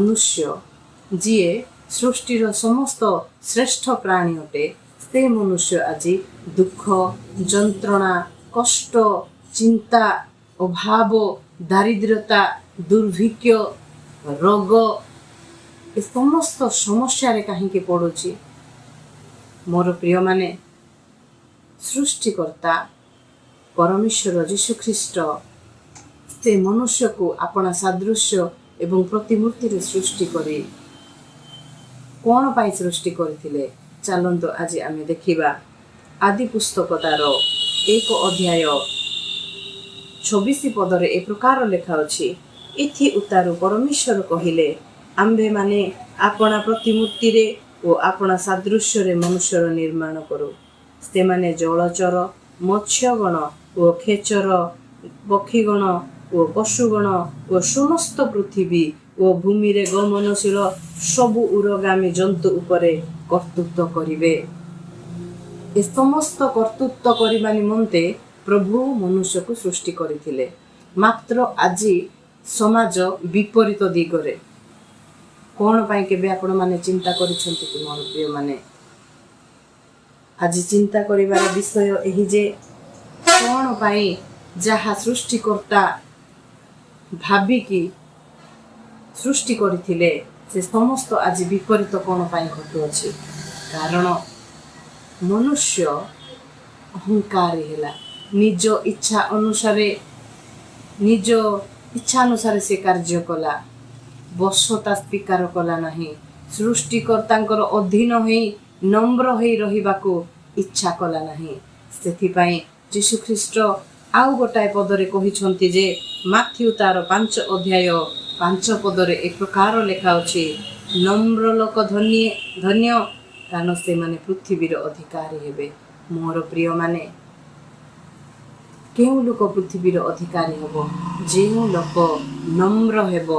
ମନୁଷ୍ୟ, ଯିଏ ସୃଷ୍ଟିର ସମସ୍ତ ଶ୍ରେଷ୍ଠ ପ୍ରାଣୀ ଅଟେ, ସେ ମନୁଷ୍ୟ ଆଜି ଦୁଃଖ, ଯନ୍ତ୍ରଣା, କଷ୍ଟ, ଚିନ୍ତା, ଅଭାବ, ଦାରିଦ୍ର୍ୟତା, ଦୁର୍ଭିକ୍ଷ, ରୋଗ, ଏ ସମସ୍ତ ସମସ୍ୟାରେ କାହିଁକି ପଡ଼ୁଛି? ମୋର ପ୍ରିୟମାନେ, ସୃଷ୍ଟିକର୍ତ୍ତା ପରମେଶ୍ୱର ଯୀଶୁଖ୍ରୀଷ୍ଟ ସେ ମନୁଷ୍ୟକୁ ଆପଣା ସାଦୃଶ୍ୟ ଏବଂ ପ୍ରତିମୂର୍ତ୍ତିରେ ସୃଷ୍ଟି କରି କ'ଣ ପାଇଁ ସୃଷ୍ଟି କରିଥିଲେ? ଚାଲନ୍ତୁ, ଆଜି ଆମେ ଦେଖିବା। ଆଦି ପୁସ୍ତକ ତାର 1 ଅଧ୍ୟାୟ 26 ପଦରେ ଏ ପ୍ରକାର ଲେଖା ଅଛି, "ଏଥି ଉତ୍ତାରୁ ପରମେଶ୍ୱର କହିଲେ, ଆମ୍ଭେମାନେ ଆପଣା ପ୍ରତିମୂର୍ତ୍ତିରେ ଓ ଆପଣା ସାଦୃଶ୍ୟରେ ମନୁଷ୍ୟର ନିର୍ମାଣ କରୁ। ସେମାନେ ଜଳଚର ମତ୍ସ୍ୟଗଣ ଓ ଖେଚର ପକ୍ଷୀଗଣ ଓ ପଶୁଗଣ ଓ ସମସ୍ତ ପୃଥିବୀ ଓ ଭୂମିରେ ଗମନଶୀଳ ସବୁ ଉରଗାମୀ ଜନ୍ତୁ ଉପରେ କର୍ତ୍ତୃତ୍ୱ କରିବେ।" ଏ ସମସ୍ତ କର୍ତ୍ତୃତ୍ୱ କରିବା ନିମନ୍ତେ ପ୍ରଭୁ ମନୁଷ୍ୟକୁ ସୃଷ୍ଟି କରିଥିଲେ। ମାତ୍ର ଆଜି ସମାଜ ବିପରୀତ ଦିଗରେ କ'ଣ ପାଇଁ, କେବେ ଆପଣମାନେ ଚିନ୍ତା କରିଛନ୍ତି କି? ମୋର ପ୍ରିୟମାନେ, ଆଜି ଚିନ୍ତା କରିବାର ବିଷୟ ଏହି ଯେ କ'ଣ ପାଇଁ ଯାହା ସୃଷ୍ଟିକର୍ତ୍ତା ଭାବିକି ସୃଷ୍ଟି କରିଥିଲେ, ସେ ସମସ୍ତ ଆଜି ବିପରୀତ କ'ଣ ପାଇଁ ଘଟୁଅଛି? କାରଣ ମନୁଷ୍ୟ ଅହଙ୍କାରୀ ହେଲା। ନିଜ ଇଚ୍ଛା ଅନୁସାରେ ସେ କାର୍ଯ୍ୟ କଲା, ବଶତା ସ୍ୱୀକାର କଲା ନାହିଁ, ସୃଷ୍ଟିକର୍ତ୍ତାଙ୍କର ଅଧୀନ ହେଇ ନମ୍ର ହେଇ ରହିବାକୁ ଇଚ୍ଛା କଲା ନାହିଁ। ସେଥିପାଇଁ ଯୀଶୁଖ୍ରୀଷ୍ଟ ଆଉ ଗୋଟାଏ ପଦରେ କହିଛନ୍ତି ଯେ ମାଥ୍ୟୁ ତାର 5 ଅଧ୍ୟାୟ 5 ପଦରେ ଏ ପ୍ରକାର ଲେଖା ଅଛି, "ନମ୍ର ଲୋକ ଧନ୍ୟ ଧନ୍ୟ, କାରଣ ସେମାନେ ପୃଥିବୀର ଅଧିକାରୀ ହେବେ।" ମୋର ପ୍ରିୟମାନେ, କେଉଁ ଲୋକ ପୃଥିବୀର ଅଧିକାରୀ ହେବ? ଯେଉଁ ଲୋକ ନମ୍ର ହେବ,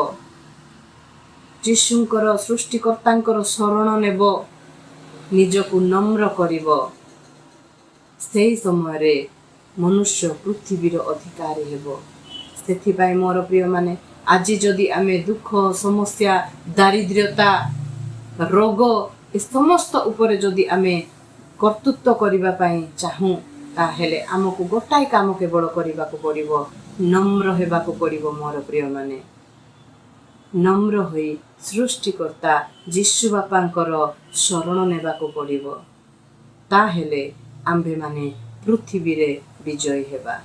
ଯୀଶୁଙ୍କର, ସୃଷ୍ଟିକର୍ତ୍ତାଙ୍କର ଶରଣ ନେବ, ନିଜକୁ ନମ୍ର କରିବ, ସେହି ସମୟରେ ମନୁଷ୍ୟ ପୃଥିବୀର ଅଧିକାରୀ ହେବ। ସେଥିପାଇଁ ମୋର ପ୍ରିୟମାନେ, ଆଜି ଯଦି ଆମେ ଦୁଃଖ, ସମସ୍ୟା, ଦାରିଦ୍ର୍ୟତା, ରୋଗ, ଏ ସମସ୍ତ ଉପରେ ଯଦି ଆମେ କର୍ତ୍ତୃତ୍ୱ କରିବା ପାଇଁ ଚାହୁଁ, ତାହେଲେ ଆମକୁ ଗୋଟାଏ କାମ କେବଳ କରିବାକୁ ପଡ଼ିବ, ନମ୍ର ହେବାକୁ ପଡ଼ିବ। ମୋର ପ୍ରିୟମାନେ, ନମ୍ର ହୋଇ ସୃଷ୍ଟିକର୍ତ୍ତା ଯୀଶୁ ବାପାଙ୍କର ଶରଣ ନେବାକୁ ପଡ଼ିବ। ତାହେଲେ ଆମ୍ଭେମାନେ ପୃଥିବୀରେ ବିଜୟୀ ହେବା।